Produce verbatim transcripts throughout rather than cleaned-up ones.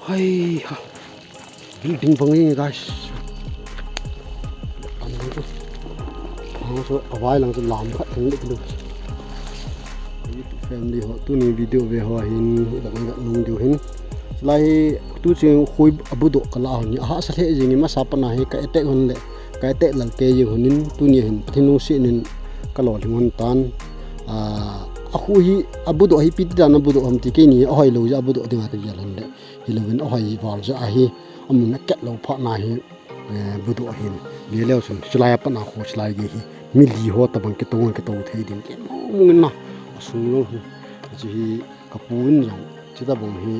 Ai ha. Building bang hi, guys. Ang chu. Ang chu avai lang chu lam khat thang le kilu. Family ho, tuni video ve ho hin, ilang ilang nung diu hin. Lai tu ching khui abudoh kala hon ni. Aha sa le jing masa pana hi ka attack hon le. Ka attack lal ke jing honin, tuni hin, Pathen lungset in ka lolhing hon tan. Ah, akhu hi, abudoh hi ipi ti dan abudoh ham ti keini, ahoi lou jeh abudoh dinga ka gel hon le. Hilouvin ahoi val jeh ahi, amun akhet lou phat na hi, eh, budoh hin. Ve leu chun, chulai a pat na kho chulai gei hi. Mi li ho tabang kitou ngang kitou thei din. Kei mong mong in na. Asung lou hi. Achi hi kapu in jong. Chi tabang hi,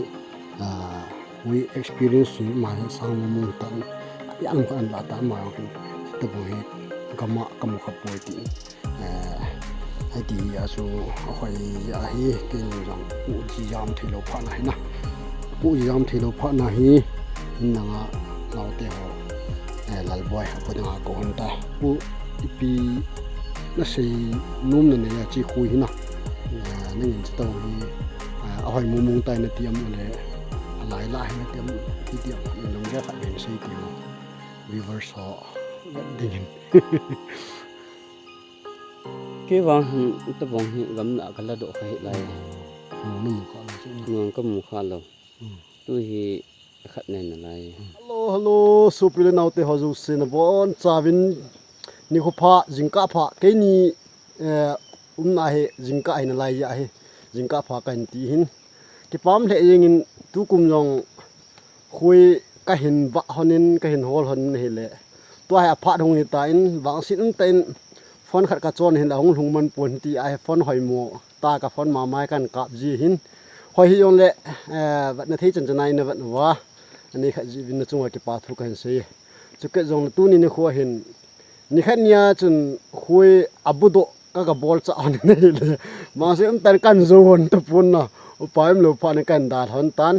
ah, hui experience hi ma hi sang mong mong tan. Yan khan la ta ma hi. Chi tabang hi. Gam a kamu kha poi ti. Eh, hiti a chu ahoi ahi, keini jong pu ji jam thei lou phat na hi na. Pu ji jam thei lou phat na hi, nanga naote ho, eh, Lalboi, apu dinga kou hon ta. Pu ipi nasei nom nanei a chi khui hi na. Eh, nangin chi tau hi, eh, ahoi mong mong tai nati am le, alai lai nati am, hiti am, nalung gel khat ven sei ti ho. Viewers ho, dingin. Kei vang hin, tabang hi gamla kala doh kha hi lai. Hmm, namu kha lou chu. Hmm, kamu kha lou. Hmm. Tu hi khat nei nalai. Hmm. Hello, hello, sopi le naote ho jouse nabonchauvin nikho pha, jingkah pha. Keini, eh, umna hi jingkah hi nalai jeh ahi. Jingkah pha kahin ti hin. Kipah lheh jengin tukum jong khui kahin vah honin, kahin hol honin ahile. Tua hi aphat hung hita in, vangset umtah in phone khat kachon hin la hung lhung man pon ti ahi phone hoimo. Ta ka phone mama kan kap ji hin. Hoi hijongle, eh, vatna thei chan chan a ina vat uva. Ani khat jeh uvin nachunga kipa thu kahin sei. Chukit jongle tuni nikho hin. Nikhat nia chun khui abudoh ka, ka bol cha hon in ahile. Mangse umtan kan jou hon tapon na. Upa umlou phat in kan dal hon tan.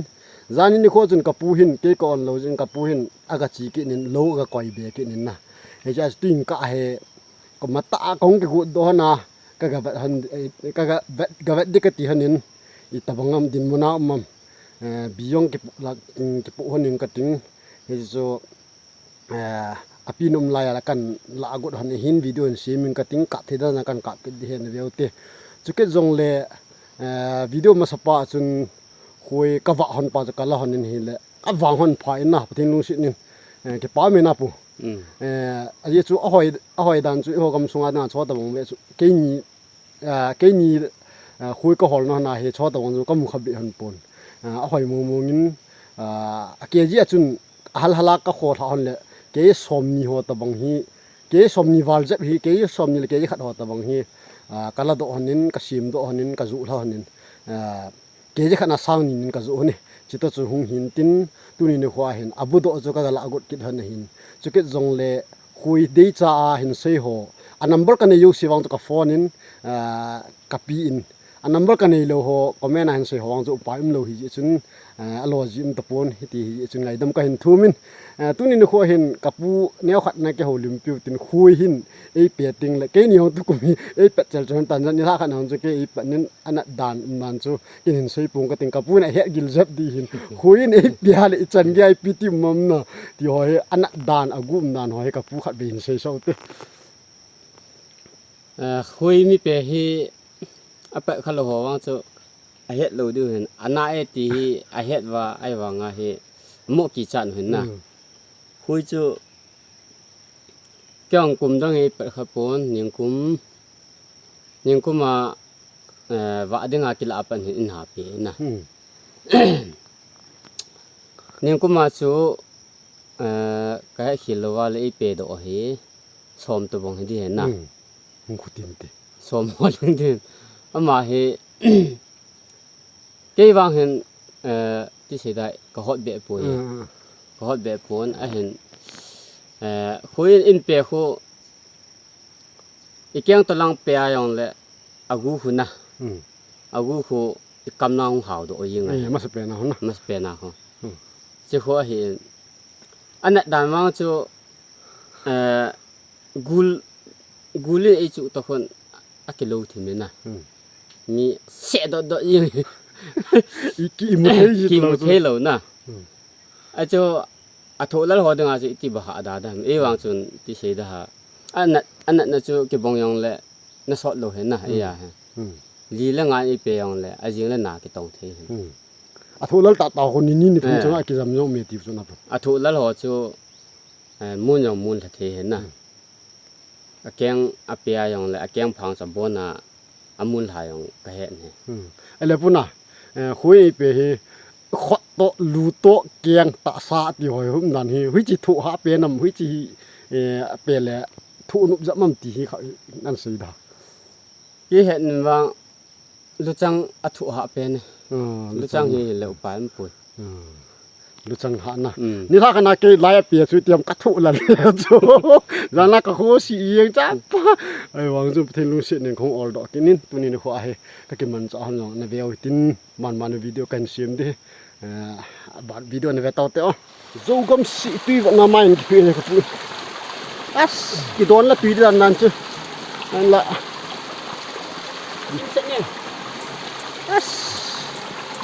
Jan hi nikho chun kapu hin, kei ka on lou jeh in kapu hin, aga che kit in, lou aga koi be kit in na. Hiche a chu tuin ka he, ka matah a kahung kigot doh hon a, kaga vet hon, eh, kaga vet, ga vet ding kati hon in, itabang ham dinmun a um ham. Eh, bi jong kipoh la, kipoh hon in kating. Hichu, eh, api nom lai a la kan la got hon in hin video in sem in kating kap thei dan a kan kap kit ding hen veu te. Chukit jongle, eh, video masa pa chun khui kavah hon pa chu kala hon in hile. Kavang hon pha in na, Pathen lungset in, eh, kipa me na pu. Mm. Eh, ajeh chu ahoi, ahoi dan chu eiho gamsunga dinga chu tabang ve chu. Keini ah, keini, ah, khui kahol na hon a hi chu tabang chu kamu kha be hon pon. Ah, ahoi mong mong in, ah, a kg a chun ahal hal a kakho lha hon le, kg somni ho tabang hi, kg somni val jep hi, kg somni le kg khat ho tabang hi, ah, kala doh hon in, kasem doh hon in, kaju lha hon in, ah, kg khat na sang ni in kaju hon e. Chutoh chu hung hin tin, tuni nikho a hin, abudoh chu kaga la got kit hon ahin. Chukit jongle, khui deicha a hin sei ho. A number kanei jouse vang chu ka phone in, ah, kape in. A number kanei lou ho, comment a hin sei ho vang chu upai umlou hi jeh chun, ah, alo ji um tapon, hiti hi jeh chun ngaidam kahin thum in. Ah, tuni nikho hin kapu neo khat na kihoulimpiu tin khui hin eipe teng le. Keini jong tukum hi eipet chel chel tan jan nilhah khat na jong chu kei eipet in anat dan um dan chu. Kin hin sei pong kating kapu in ahet gil jep ding hin. Khui in eipe le ichan gei a ipi ti um am na. Ti ho hi anat dan agu um dan ho hi kapu khat vei hin sei sou te. Eh, khui mi pe hi apet kha lou ho vang chu ahet lou diu hin. Ana e ti hi ahet uva ahivang a hi mo kichat u hin na. Hmm. Khui chu Kei jong kum dang hi pet kha pon, ningkum, ningkum a, eh, vah dinga kilah a pat hin in hape na. Hmm. Ningkum a chu, eh, kahet khel louva le eipe doh hi, som tobang hi ding hi na. Hmm. Hung khu tin te. Som ho ling din. Ama hi, Kei vang hin, eh, ti sei dai, ka hot be poi. Mm, mm. Ka hot be pon, ahin, eh, khui in, in pe khu, i keng toh lang pe a jong le, agu khu na. Mm. Agu khu, i kam na hung hao doh jing a. Eh, masa pe na khu na. Masa pe na khu. Mm. Chi khu ahin, anat dan vang chu, eh, gul, gul in ei chu toh khun, akilou thim in na. Hmm. Mi se dot dot jing. I kimu thei ji kimu lou chu. Thei lou na. Hmm. Achu, athoh lal ho dinga chu iti ba ha da da. Ei vang chun ti sei da ha. Anat, anatna chu kibong jong le nasot lou hen na, ei a hen. Hmm. Li le nga ipe jong le, ajing le na kitong thei hen. Hmm. Athoh lal tah tah ho ni ni ni thum chang a kijam jong me ti chu na. Athoh lal ho chu, eh, mun jong mun lha thei hen na. Hmm. Akeng apia jong le, akeng phang chu abon a, amun lha jong ka het ne. Hmm. Ele puna, eh, hui ipe hi, khot to, lu to, keng tahsa ti ho hi um dan hi, hui chi thoh ha pe nam, hui chi hi, eh, pe le, thoh nup jam am ti hi kha, nan sei da. Ki het nin vang, luchang athoh ha pen. Ah, luchang hi le upai um pui. Ah, luchang ha na. Mm. Ni la kana ke lai a pe chu tiam ka thoh la le chu. Jana ka ho si ing cha pa. Ai vang chu Pathen lungset nin kong ol do kinin tuni ni ho a he. Ka kiman cha han jong na veu tin man man video kan sim de. Eh, ban video na ve tau te o. Zogam si tui va na mai ki tui le ka pu. As, kidon la tui dan nan chu. Nan la. As.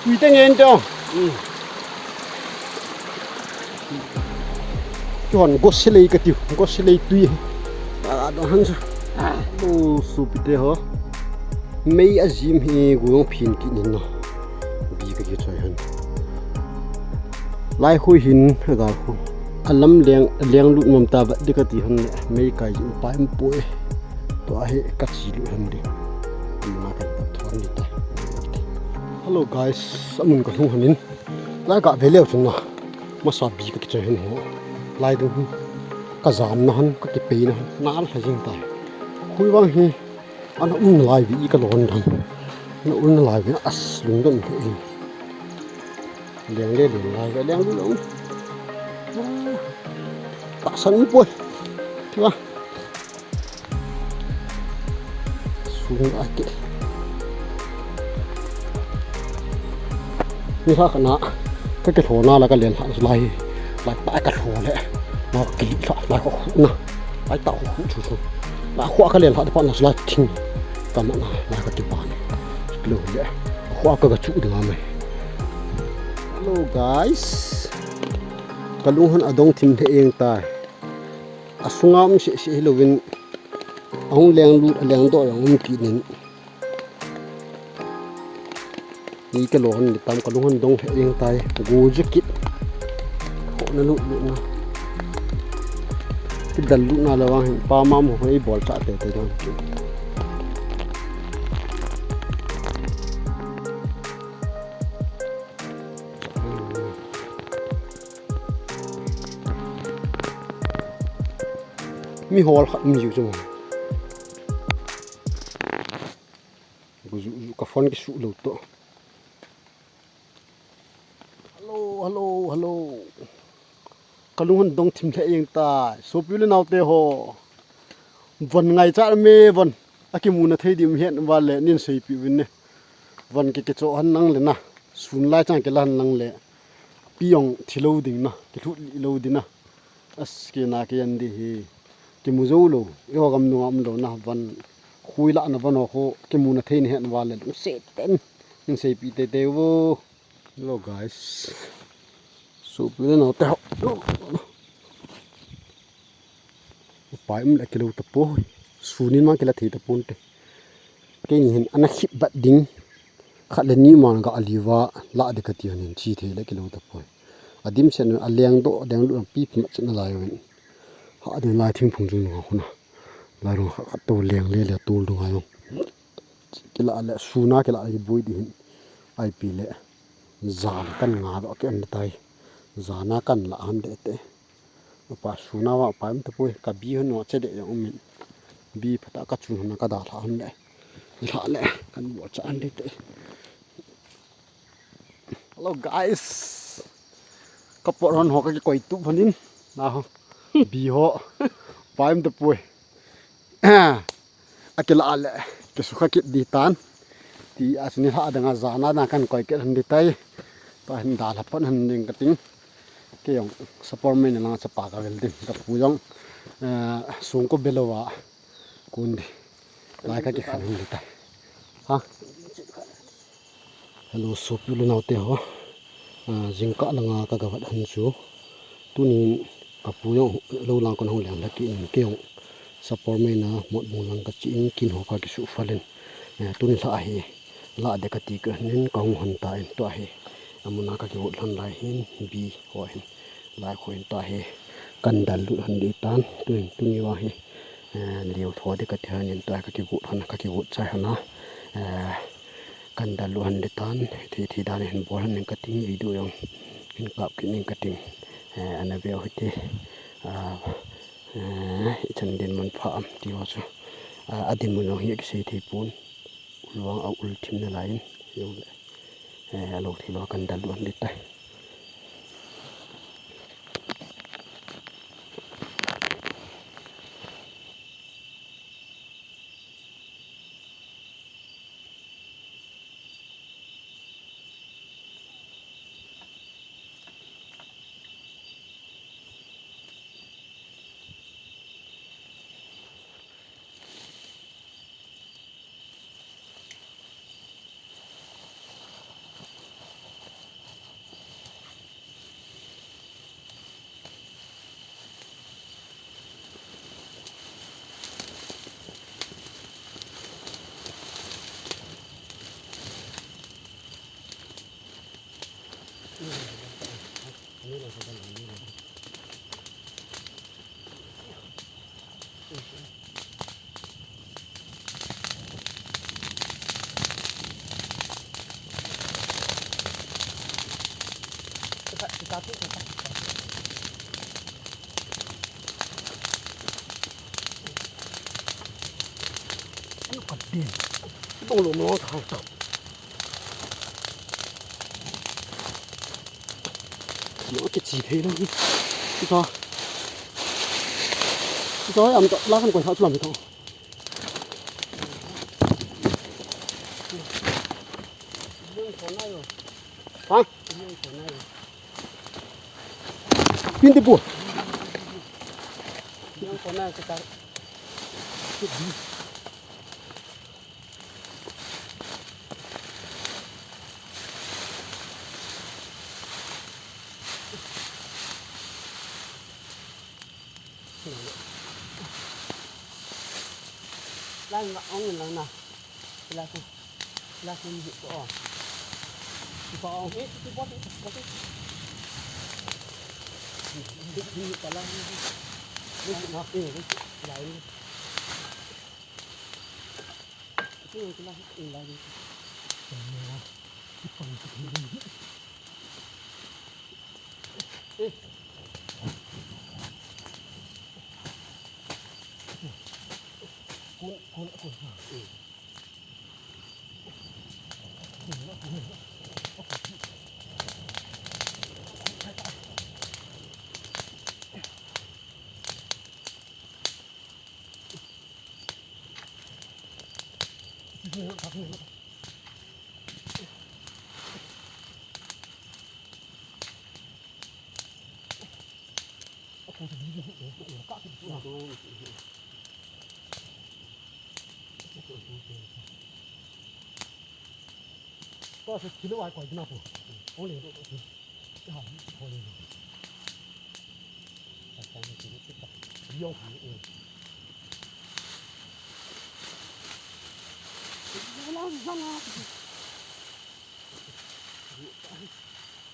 Tui te ngen te o. Hmm. Chu hon gosilei ka tiu, gosilei tui. A, a, dong han chu. A, o, sopi te ho. Mei ajim hi gu jong phin kit nin na. Bi ka kichoi han. Lai hui hin, a gal khu. A lam leng, leng lut ngam ta vat di ka ti han le. Mei kai jim pai um poi. Tua hi ka chi lut han di. Ama kan ta thon di ta. Hello guys, amun ka lhung han in. Lai ka ve leu chun na. Masa bi ka kichoi han ho. Lai dong hi. Ka jam na han, ka kipei na han. Na la jing ta. Hui vang hi. Ana um nalai vi ka lon dan. Ana um nalai vi as lungdon the in. Leng le leng lai ve leng le leng. Tahsan poi. Wa. Sung a ke. Ni ha kana ka ke thona la ka len ha lai. Lai pa ka tho le. Ma ki la lai ko na. Lai ta ko chu chu. Na khua ka len ha pa na lai thing. Ka ma na lai ka ti pa ni. Lo le. Khua ka ga chu de ma me. Hello guys. Ka lung han adong thim the eng tai. Asunga um se se hi lovin. Ahung leng lut a leng do jong um kit nin. Ni ka lo han ni tam ka lung han dong he eng tai. Go je kit. Ko na lut lut na. Ki dal lut na la wang hin pa ma mo hei bol cha te te dong. Mi hol khat mi ju chu. Ka ju, ju, ka phone kisuh lou to. Hello, hello, hello. Ka lung han dong thim lheh jeng tai. Sopi u le nao te ho. Von ngaichat me von. Akimu na thei dim het va le nin seipi uvin ne. Von ke ke cho han nang le na. Sun lai chang ke la han nang le. Pi jong thi lou ding na. Kilhut lou ding na. As ke na ke jan di hi. Kimu jou lou. Eiho gam nunga um lou na von. Khui la na von ho kimu na thei ni het va le. Lungset ten. Nin seipi tei tei vo. Hello guys. Sopi u le nao te ho. Upai um le kilou tapoi. Sunin ma kila thei tapon te. Keini hin ana khip bat ding. Khat le ni ma ga ali va la de ka ti hin chi thei le kilou tapoi. Adim sen a leng do, leng do pi pi ma chen a lai wen. Ha de lai thing phung jung nga khuna. Lai rong khat khat to leng le le tul du nga yong. Kila le suna kila le bui di hin. Ai pi le. Jan kan nga do ke an tai. Jana kan la han de te. Upa suna va upa um tapoi, ka bi hon no che de jong umin. Bi phata ka chun hon ka da lha hon le. Lha le, kan bo cha an de te. Hello guys. Ka por hon ho ka kikoi tu phanin. Na ho. Bi ho. Upa um tapoi. Akila le, kisukha kit di tan. Ti a chuni lha dang a jana dang kan koi kit han di tai. Tua hin da lha pon han ding ka ting. Kei jong support mai na lang chapa ka vel ding. Ka pu jong, eh, sung ko belou a. Kun di. Lai ka kikhan han di tai. Ha? Hello, sopi u le nao te ho. Ah, jingkah langa ka gavet hon chu. Tunin kapu jong lou lang kon hung leng lha kit in, kei jong Sapormeina Motbung lang kache in, kin ho kakisuh phal in. Eh, tunin lha hi lah ding kati kit in kahung hon tan, tua hi amun a kakigot lhon lai hin, bi ho hin, lai ho hin, tua hi kan dal lut hon ding tan, tunin, tuni vang hi, eh, leo tho ding kati hon in, tua hi kakigot hon, kakigot chai hon a, eh, kan dal lut hon ding tan, thei thei dan hin bol hon ding kating, video jong hin kap kit ding kating, eh, ana veu hite, ah, eh, ichan dinmun pha am ti ho chu, ah, adinmun jong hi kisei thei pon, ul vang a ul thim nalai in, jong le, eh, alou thei lou a kan dal lut hon ding tai. Ano ka din? Itong lumang kang tao. Ano ka chi thei lang. Ito. Ito, am to, lakan ko sa chulam ito. Ha? Pin ti pu. Lang ma ong lang na. Sila ko. Sila ko ni ko. Ko ong ni ko ko ko. Ni ko lang ni. Ni na ni. Sila ni. Ko ko lang ni.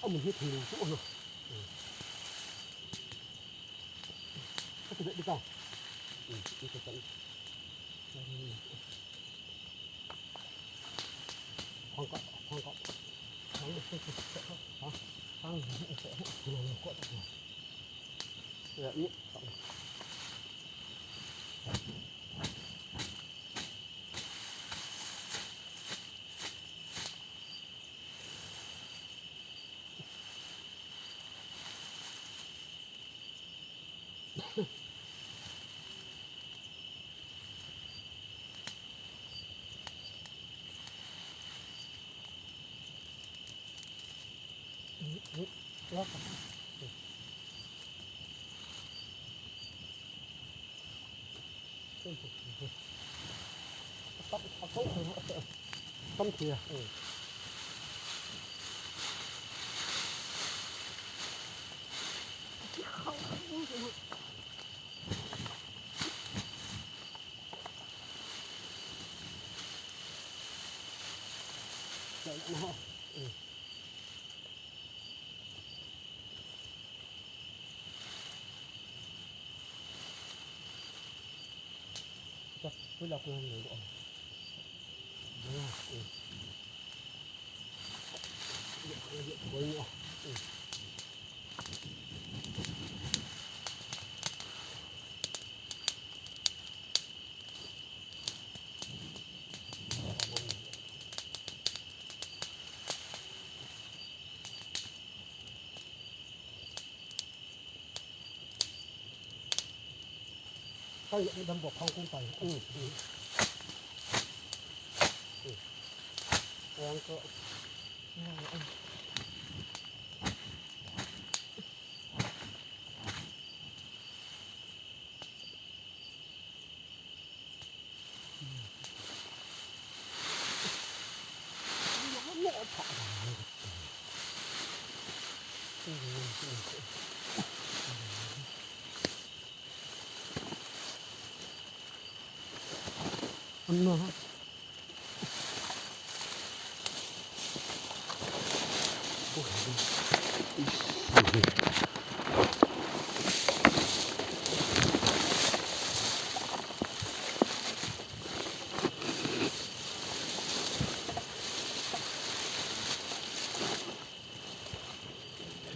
Amun hi thei lo chu ano. Ka ti di ka. Khang ka, khang ka. Khang ka, khang ka. Khang ka, khang ka. Kai, dam bo phang kung tai. Ang ko.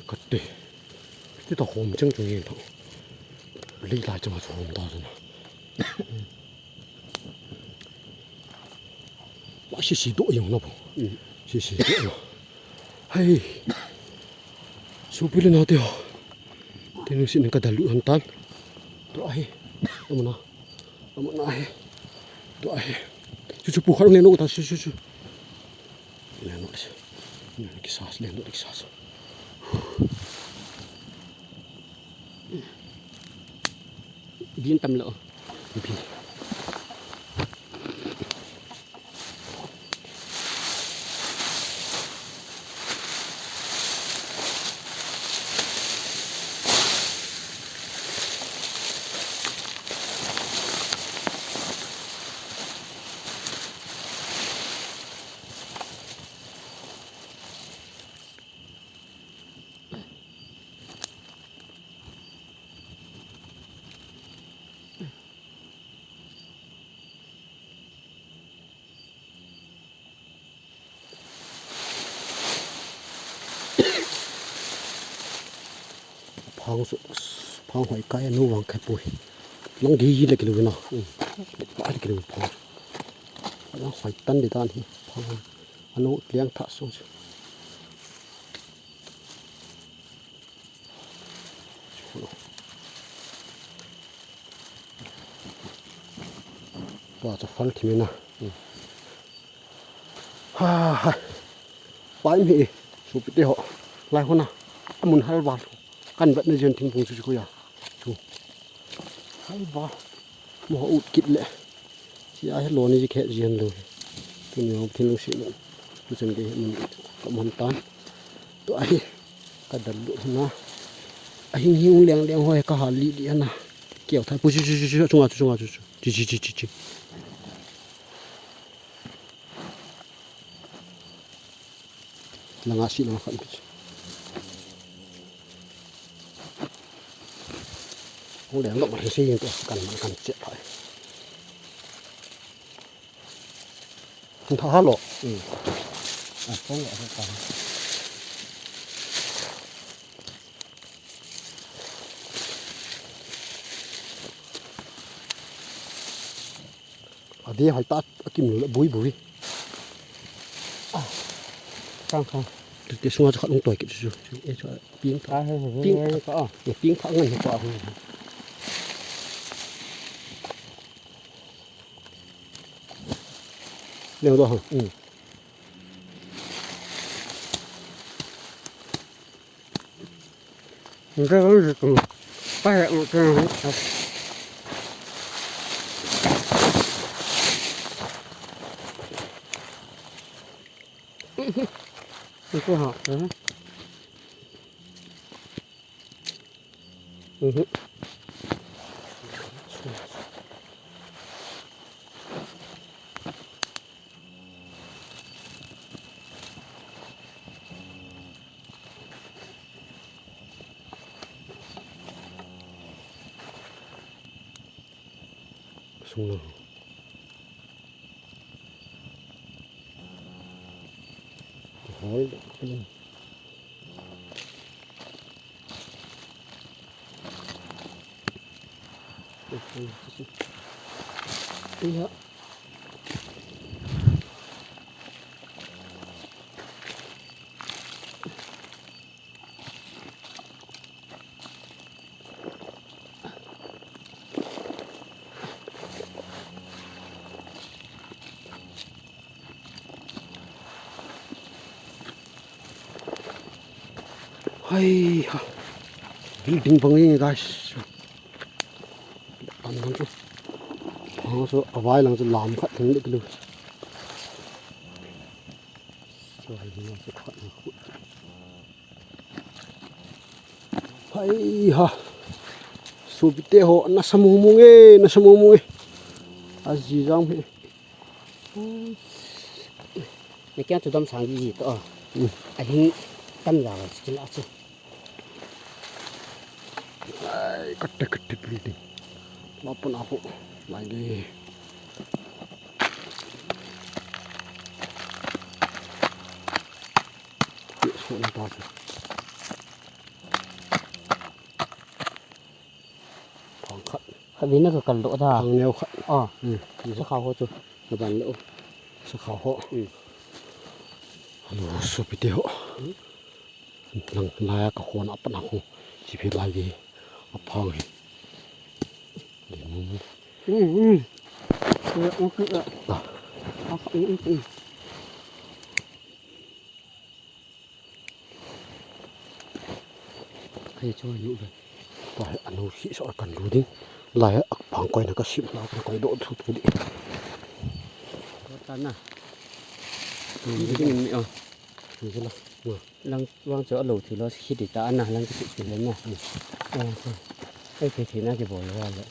Kate. Ti ta hom chang chang yin tho. Lei lai chang hom ta chang. Wa si si do yong na bo. Si si do yong. Hai. Sopi le nao te ho. Te nu si nang ka dalu han tan. To ahi. Amana. Amana ahi. To ahi. Chu chu pu khat le no ta chu chu chu. Le no. Le ki sas le no ki sas. Bin tam lo. Bin. Phang su, phang hoi kai anu vang khai pui. Lang gi hi le kilu na. Kai le kilu phang. Lang hoi tan de tan hi. Phang anu tliang tha sung. Tua chu fal thim ina. Ha ha. Pai mi. Sopi te ho. Lai hona. Amun halva. Kan vet na jen thing pung chu chu ko ya. Chu. Halva. Mo ut kit le. Sia he lo ni khe jian lo. Tuni ho thin lo si lo. Tu chen ke mun ka man tan. Tu ahi. Ka dal lo na. Ahing hing leng leng ho he ka ha li li na. Kiau thai pu chu chu chu chu chunga chu chunga chu chu. Chi chi chi chi chi. Langa si langa khat. Hung leng lom hi si yin tu kan man kan che phai. Hung tha ha lo. Hmm. Ah, kong lo ha kan. Ade hoi ta akim lo bui bui. Ah. Khang khang. Te sunga cha khat lung toi kit chu. E cha ping pha. Ah, he, he, ping he, pha. He, ka, ah. E ping pha ngan he pa hu. Leo do ha. Hmm. Mhm. Sung lang. Hol. Iya. Hai ha. Building bang ni, guys. An lang chu. Ang chu avai lang chu lam khat thing le kilu. Chu hai ni chu khat ni khu. Hai ha. Sopite ho, nasa mong mong e, nasa mong mong e. Aji jang he. Ni kya tu dam sang ji to. Hmm. Ahing tam ja la chi la chi. Ai, kate kate building. Lapun aku. Lagi. Ye, so na ta chu. Phang khat. Khat vei na ka kal doh ta. Phang neo khat. Ah. Hmm. Sakha ho chu. Na ban le o. Sakha ho. Hmm. Hello, sopite ho. Hmm. Lang laiya ka khon a pat na khu. Chi phe lai ve. A phang hi. Le mu mu. Hmm, hmm. Ya, okay, ya. Ah. Ah, hmm, hmm, hmm. Hei chu ayu ve. Tua hi anu hi so kan lu ding. Lai a phang koi na ka sim la ka koi doh thu thu di. Ta na. Tu ding ni o. Ni la. Lang vang chu alo thi lo khi di ta na lang ki chu le na. Ai ke thi na ki bol wa le.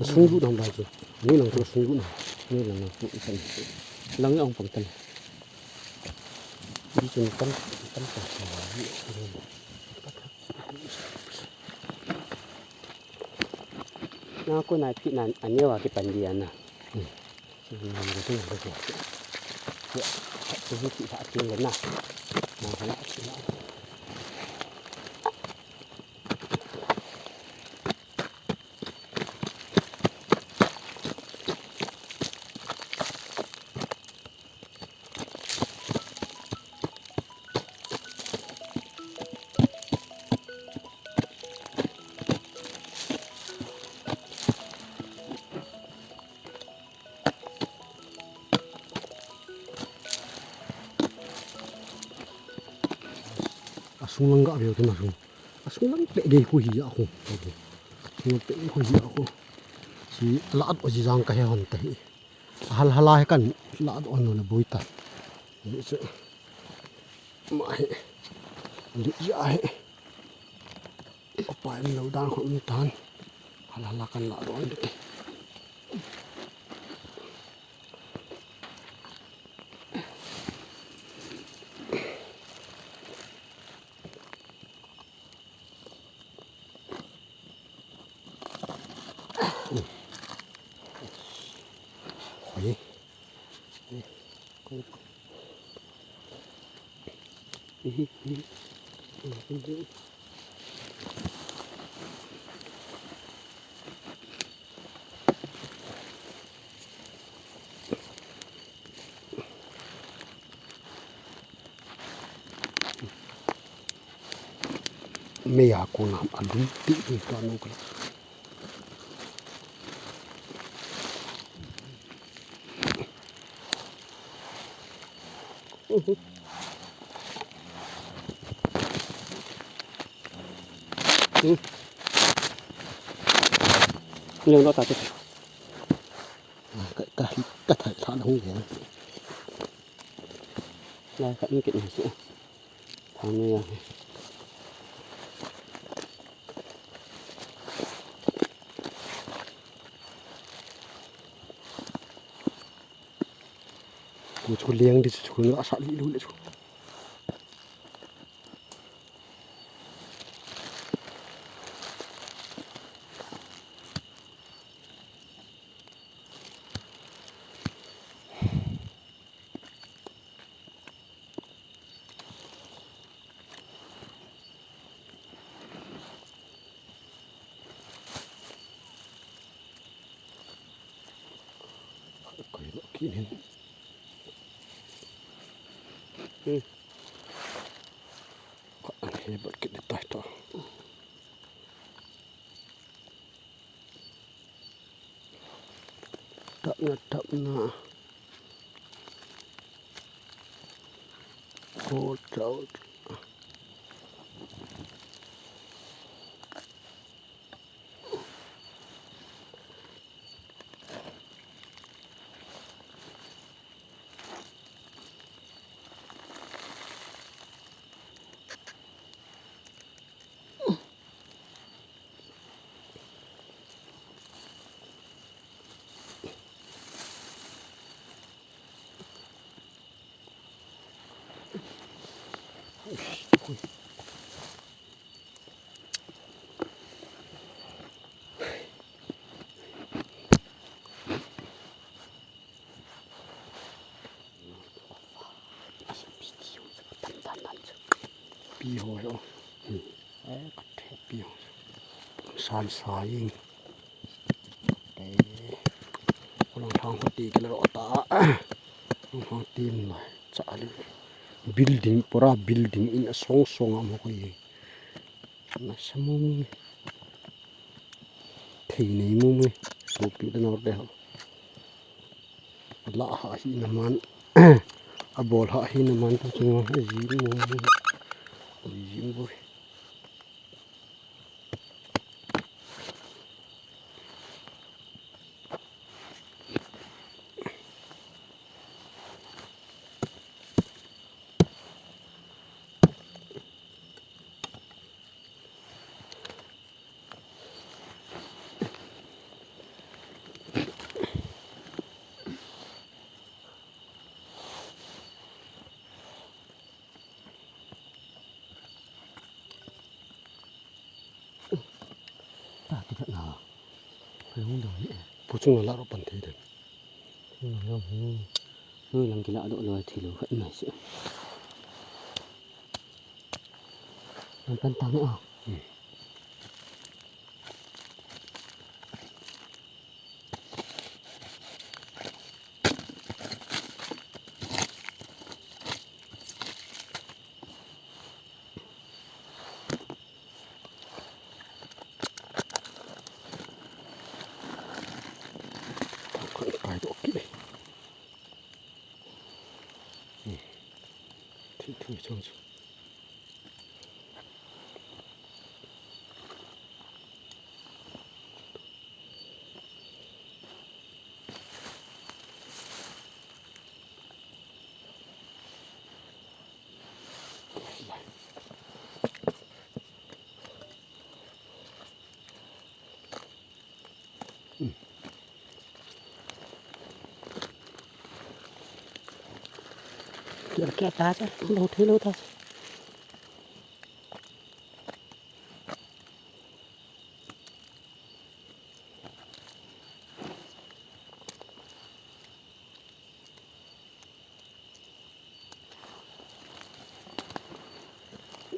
Sung lu dang bai chu. Ni lang chu sung lu na. Ni lang na ku san. Lang ong pang tan. Ni chun tam, tam tam. Na ko nai phi na ane wa ki pan dia na. Hmm. Ni na ko tu ko. Ya, tu ni ki ha tu na. Na na ki na. Asung lang ga veu tu na sung. Asung lang pe gei khu hi a khu. Asung lang pe gei khu hi a khu. Si la at o ji jang ka he hon ta hi. Hal hala he kan la at o no le boi ta. Ni chu. Ma he. Li ja he. Opa em lo dan khu um tan. Hal hala kan la at o ni. Hoi. Mei a kona alum ti ti ka no ka. Leng lo ta te. Ka, ka, ka thai tha na hung ke. Lai ka in ke na su. Thang ne ya. Chu leng di chu, chu la sa li lu le chu. Koi lo kinin. Hmm. Ka an he bal kit tai to. Tapna, tapna. Hold out. Pi ho ho. Eh, ka the pi ho. San sa ing. Eh, ko lang thang ho ti ke la ro ta. Lang thang ti mi lai. Cha le. Building, pura building in a song song a mo ko ye. Nasa mong. Thei nei mong. Sopi le nor le ho. La ha hi na man. A bol ha hi na man ta chung a ji mong. Ji mong. Ta ki ta na. Phai hung dong ni. Pu chung la ro pan thei den. Hm, hm, hm. Noi lang ki la do lo thei lo khat mai se. Pan pan ta ni a. Hm. Kai to ki. Hm. Thei thei chang chu. Kia, kia ta cha, lo thei lo ta cha.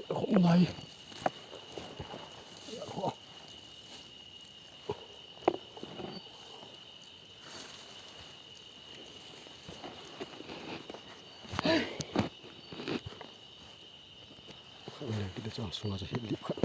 Khum lai. Khum lai kita chang sunga cha hit lip khat.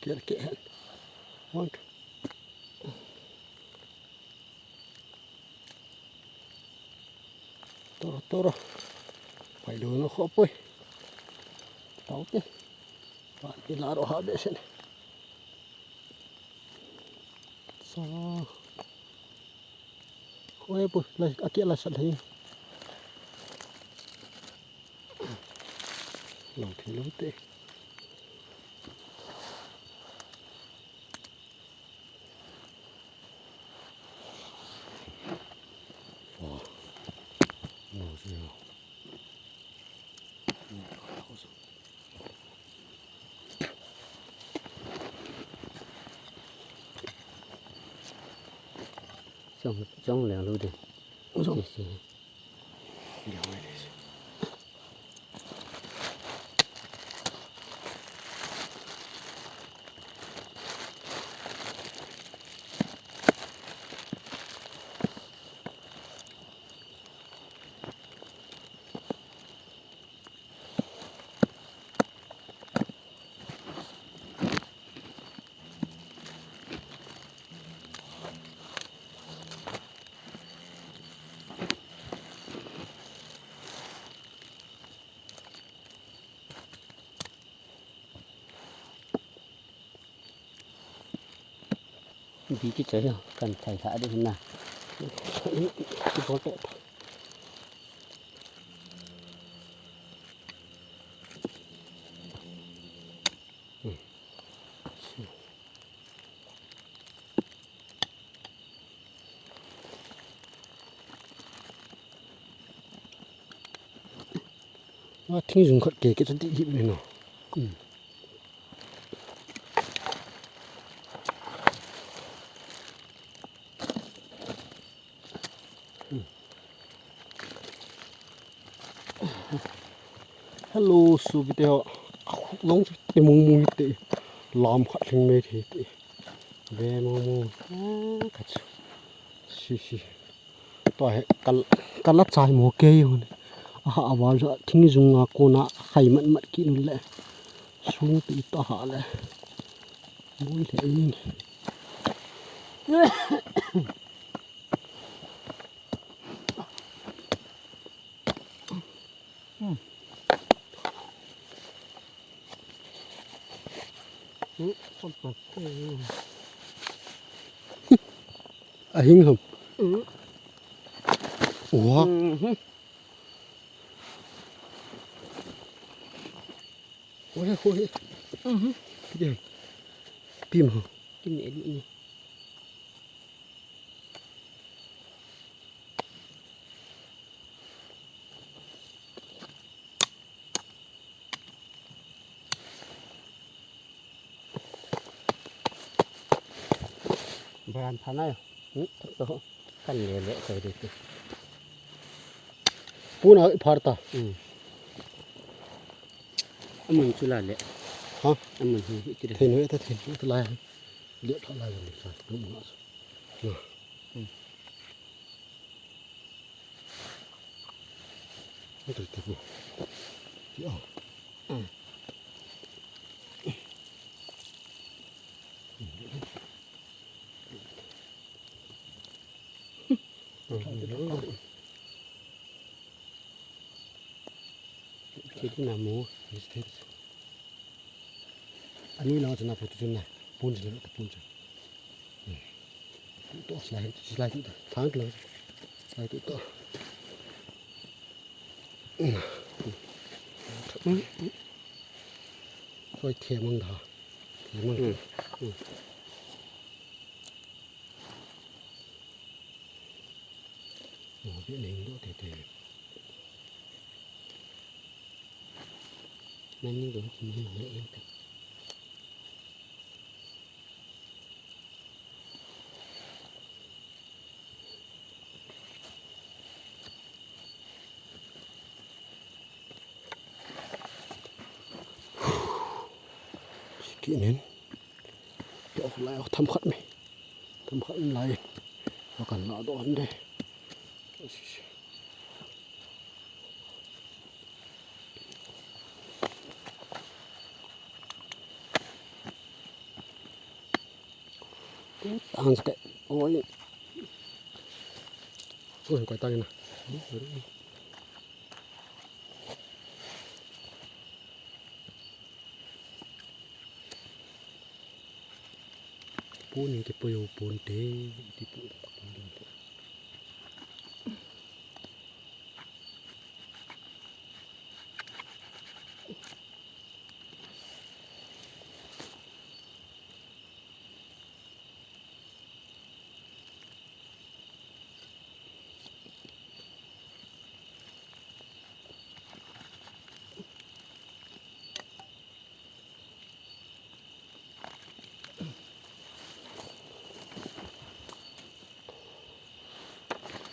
Kia, kia. Want. Toro, toro. Pai lo no kho poi. Tau te. Pa ti la ro ha be sen. Oi, pu, lai, a kia lai sat lai. Lo thei lo te. Wow. Lo thei lo. Chong, chong leng lou ding. Chong. Si, si. Bi kichai ho, kan thai lha ding na. Kibol te. A, thingjung khat ke ke chu dih hih mai no. Hmm. Hello, sopite ho. Akhuk jong chu te mong mong te. Lam khat lhing mai thei te. Ve mong mong. Ah, khat chu. Si, si. Tua hi kal-, kala chai mo kei u ne. Aha, aval chu thingjung a kona khai mat mat kit u le. Sung ti ta ha le. Boi le in. Hmm. Hmm, a hing ham. Hmm. Ua. Hmm. Oi, oi. Mhm. Pim. Pim ho. Pim ni, ni. Baran phana yo. Hmm, to. Kan le le ko de tu. Puna i phar ta. Hmm. Amun chu la le. Ha? Amun hi hi ti de. Thei no ta thei no ta lai. Le pha lai le sa. Tu ma. Na. Hmm. Ito, ito po. Ti, oh. Mm. Kiti na mo. Yes, yes. Ani lang chana photo chun na. Pun chun na, pun chun. Hmm. Tu slide, slide tu. Thang tu. Slide tu. Hmm. Hoi, themang da. Themang. Hmm. Hmm. Oh, bi ning do te te. Nani do ki ni le en ta. Sikinin. Tok lai, oh, tham khat me. Tham khat lai. Makan la do hande. Tang seke. Oi. Oi, koi tang na. Pu Pu ning kipui u ponte, ti pu.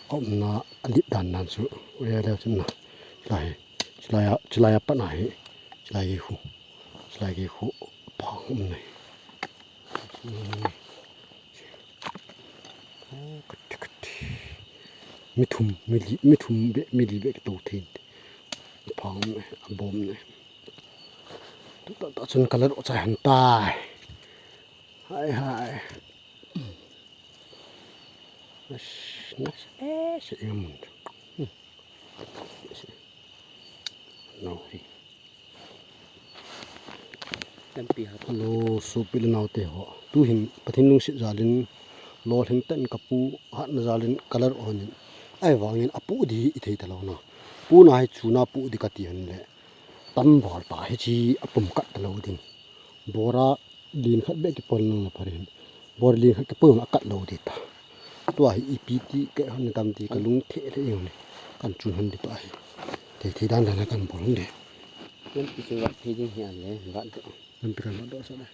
Aumna alit dan dan chu, oya leu chun na. Chulai, chulai a, chulai a pat na hi, chulai gei khu, chulai gei khu, phang um nei. Mi thum, mi li, mi thum beh, mi li beh kitou thei. Phang um nei, abom nei. Tu ta ta chun color o chai han tai. Hai hai. Nas, nas, eh, se inga mun. Hmm. No, hi. Tampi hat. Hello, sopi le naote ho. Tuhin Pathen lungset jalin, lolhing tah in kapu hatna jalin color o nin. Ahivangin apu di ithei talou na. Puna hi chuna pu di kati hon le. Tamval ta hichi apum kat talou ding. Bora Lin khat beh kipol nang le pha ding. Bor lin khat kipol nang akat lou ding ta. Tua hi ipi ti kei hon dam ti kalung thei thei jong le. Kan chun hon ding tua hi. Thei thei dan dan kan bol hon ding. Lampi chu vat thei ding hi an le, vat doh. Lampi kan vat doh sa le.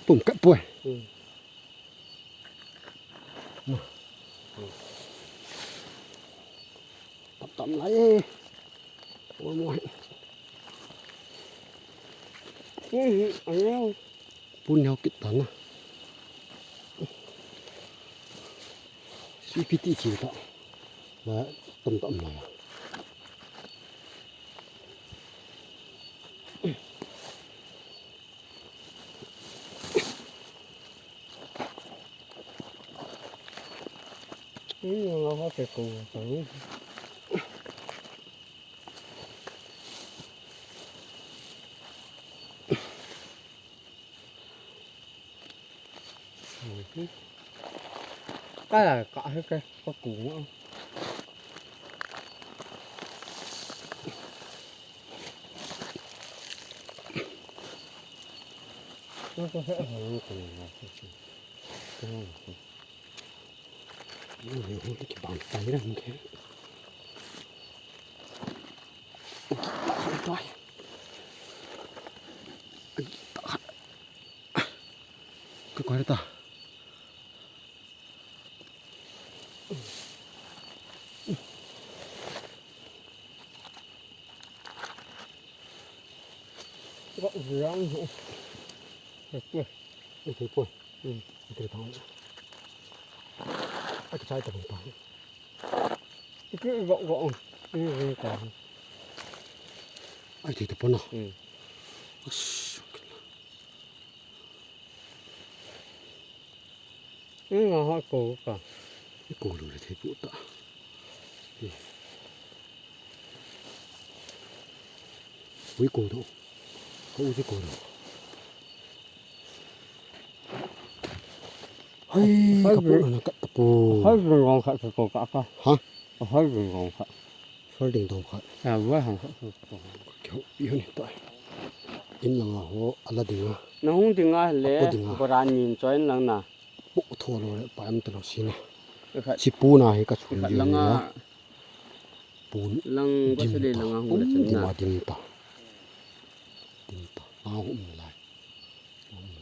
Pum kat poi. Tam tam lai. Oi mo. Pun heo kit tan na. Sweet pea ti chi ta. La tam tam lai. Ka la ka he ke ka ku. Ka ka he ha ku. Ka. Ni ni ni ki ban tai ra ni ke. Ka ko ta. Gak jang ho. Gak poi. Gak poi. Hmm. Gak poi. Gak poi. Gak poi. Gak poi. Ai, thei ta pon a. Hmm. Ash. Ui, nga ha ko ka. I ko lo le thei pu ta. Ui, ko do. Ka u chu ko lo. Hai, hai, ka pu na ka ta pu. Hai, jing gong khat ko ka ka. Ha? Hai, jing gong khat. Hai, ding dong khat. Ya, wai hong khat ko. Ka pi hon ta. In langa ho, ala dinga. Na hung dinga le, ko dinga. Boran nin choi in lang na. Pu tho lo le, pa em ta lo si na. Khat. Si pu na hi ka chu khat langa. Pu lang ba dim sa le ta. Langa hung la dim chan na. Dim a dim ta. Dim ta. A hum lai.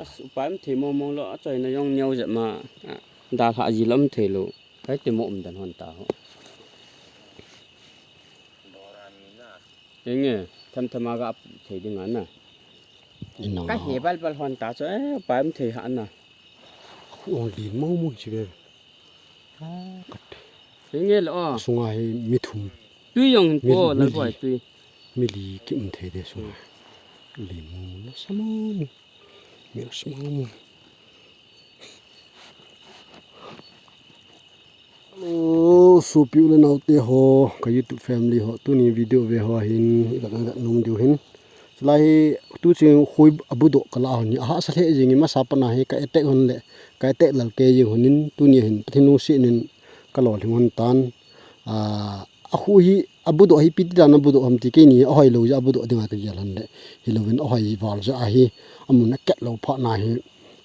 As upa em thei mo mo lo, a choi na jong neo jep ma. A, da lha ji lam thei lo. Kai te mo um dan hon ta ho. Enge, tham tham a ga ap thei ding a na. Inang ka ho. He bal bal hon ta chu, eh, pa em thei ha na. Khu ong li mo mo chi ve. Ah, kat. Enge lo. Sunga hi mi thum. Tui jong hin mi, po, mi la li. Boi tui. Mi li ki um thei de sunga. Hmm. Li mo na sa mo mo. Mi na sa mo mo. Hello, sopi u le nao te ho, ka YouTube family ho, tuni video ve ho hin, i vet, i vet nom diu hin. Chulai hi, tu ching hui abudoh ka la hon hi, a hahsa lheh jing in masa pat na hi, ka attack hon le, ka attack lal kei jing hon in, tuni hin, Pathen lungset in, ka lolhing hon tan. Ah, a hui hi, abudoh hi, ipi ti dan abudoh ham ti kei ni, ahoi lou jeh abudoh ding a ka gel hon le, hilou in ahoi val jeh a hi, amun akat lou phat na hi,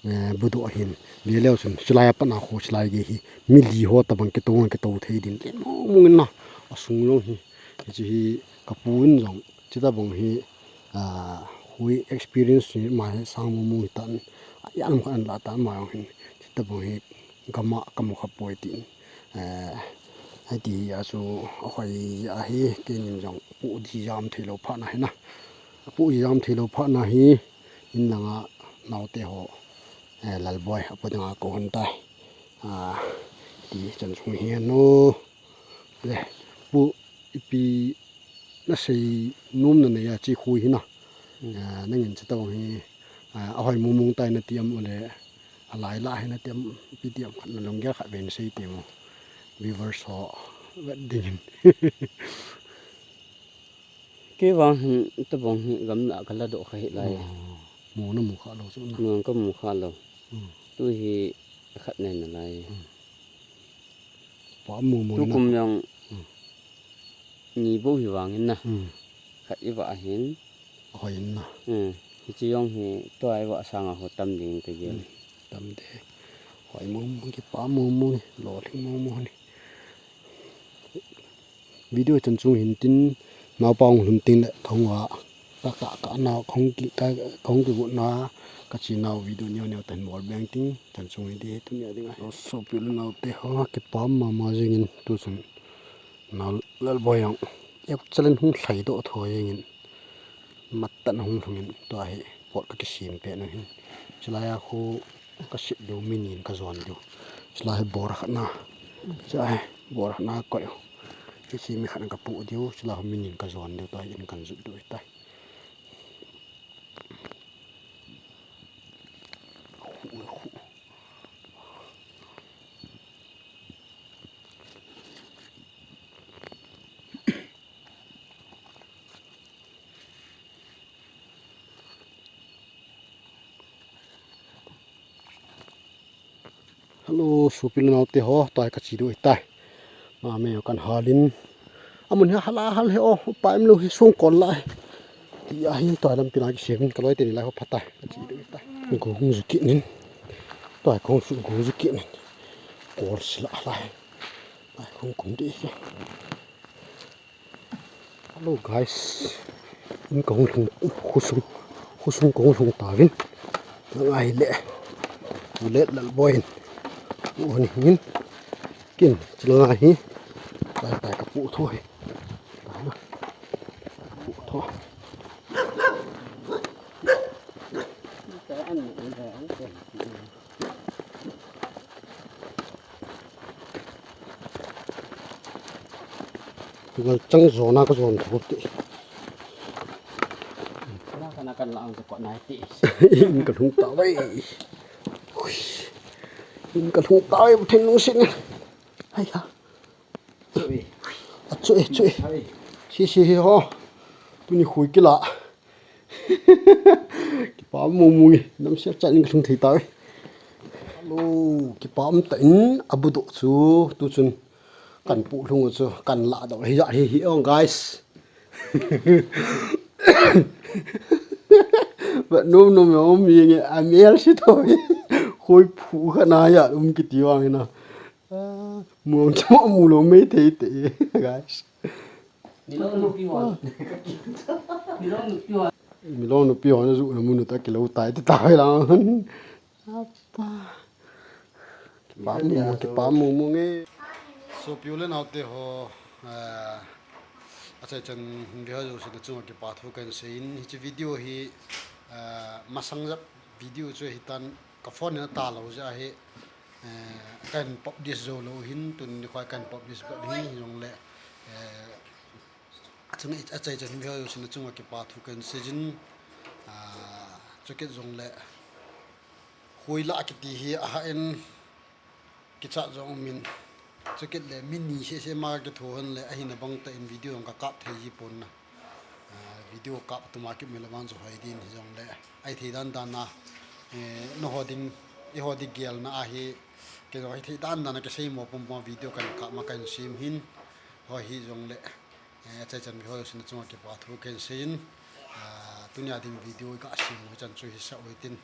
eh, budoh ahin. Ve leu chun, chulai a pat na khu, chulai gei hi, mi li ho tabang kitou, kitou thei din. Len mong mong in na, asung jong hi. Hiche hi, ka pu in jong, chutabang hi, ah, hui experience hi, ama hi sang mong mong hi tan, a, yan khat an la tan, ama jong hin, chutabang hi, gam a ka mu kha poi tin. Eh, hiti a chu, ahoi a hi, keinin jong, pu di jam thei lou phat na hi na. Pu di jam thei lou phat na hi, in langa nao te ho, eh, Lalboi, apu dinga ko hon tai. Ah, ti chan chung hi no. Le, pu ipi na sei nom na nei a chi khu hi na. Hmm. Ah, nangin chutabang hi, ah, ahoi mong mong tai na ti am u le, alai la hi na ti am, ipi ti am khat na lunggel khat vei na sei ti mo. Viewers ho, vet ding in. Kei vang hin, tabang hi gamla ka la doh kha hi lai. Oh, mo na mu kha lou chu na. Mo ka mu kha lou. Hmm. Tu hi khat nei na lai. Hmm. Pa mu mu na. Tu kum jong, hmm, ni bou hi vang in na. Hmm. Khat i vah hin. Hoi in na. Hmm. Hiche jong hi tua i vah sanga ho tam ding ka gel. Hmm. Tam de. Hoi mu mu, kipa mu mu, lolhing mu mu ni. Video chan chung hin tin, naopa hung lhun tin le, kahung a, ka, ka, ka, nao, kahung ki, ka, kahung kigot na, ka chi nao video neo neo tan bol beng tin, chan chung hin ti, tuni a ding a. Sopi u le nao te ho, kipa mama jing in, tu chun, nao Lalboi jong, ek chalen hung lhai doh tho jing in. Matah na hung lhung in tua hi pot ka kisem pet u hin. Chulai a khu ka sit diu, mi ni in ka jon diu. Chulai hi bor khat na. Chulai hi bor khat na koi u. Hiche mi khat na ka pu diu. Chulai hi mi ni in ka jon diu. Tua hi in kan jut diu hi tai. Hello, sopi le nao te ho, tua hi ka chi diu hi tai. Ma me kan hal in. Amun hi hal a hal hi o, pa em lou hi sung kol la. Ti a hi tua lampi na kisem in ka loi teni lai ho pha tai. Ka chi diu hi tai. Ko hung ju kit nin. Tua ko hung ju kit nin. Kol si la lai. Ai, hung kum di hi. Hello guys. In kahung lhung, khosung, khosung kahung lhung tauvin. Ngai le. Ulet Lalboi in. U hon hin. Kin, chilanga hi. Tai tai ka pu tho hi. Pu tho. Ngal chang jona ka jon tho ti. Na ka na kan la ang ko nai ti. In ka lhung ta vai. Ui. In ka lhung ta vai, Pathen lungset in. Hai ha. Chui. A chui, chui. Hai. Si, si, hi ho. Tuni khui kila. Kipa mong mong e, damsel chan in kalhung thei tai. Hello, kipa um tah in abu doh chu, tu chun kan pu lhung u chu, kan la doh hi ja hi hi ong guys. But no no me om yeng e, a mel si to. Khoi phu kha na ya um kiti vang na. Muang chu mu lo mei thei te, guys. Milong nupi hon. Milong nupi hon. Milong nupi hon ju na mu nu ta kilo tai te tai la. Apa. Kipa mong mong, kipa mong mong e. So, pi u le nao te ho, eh, achaichan hin ve ho jouse na chunga kipa thu kahin seiyin, hiche video hi, eh, masang jep video chu hitan, ka phone in ata lou jeh a hi, eh, kahin publish jou lou hin, tuni nikho kahin publish bep hin, hijongle, eh, achung, achaichan hin ve ho jouse na chunga kipa thu kahin seiyin, ah, chukit jongle, Khoi la kiti hi ahah in kichat jong um in, chukit le mi ni seh seh ma kitho hon le, ahina bang tah in video jong ka kap thei ji pon na. Ah, video kap tuma kit mi le vang chu hoi din hijongle, ahi thei dan dan a, eh, nangho ding, eiho ding gelna a hi, kei jong ahi thei dan dan a kisei mo pum pum a video kahin kap ma kahin sem hin, hoi hijongle, eh, achaichan ve ho jouse na chunga kipa thu kahin seiyin, ah, tunia ding video ka sem u hichan chu hisah u hitin,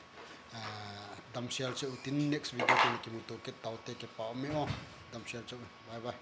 ah, damsel cheh u tin, next video teng kimuto kit tau te, kipa um e o, damsel cheh u, bye bye.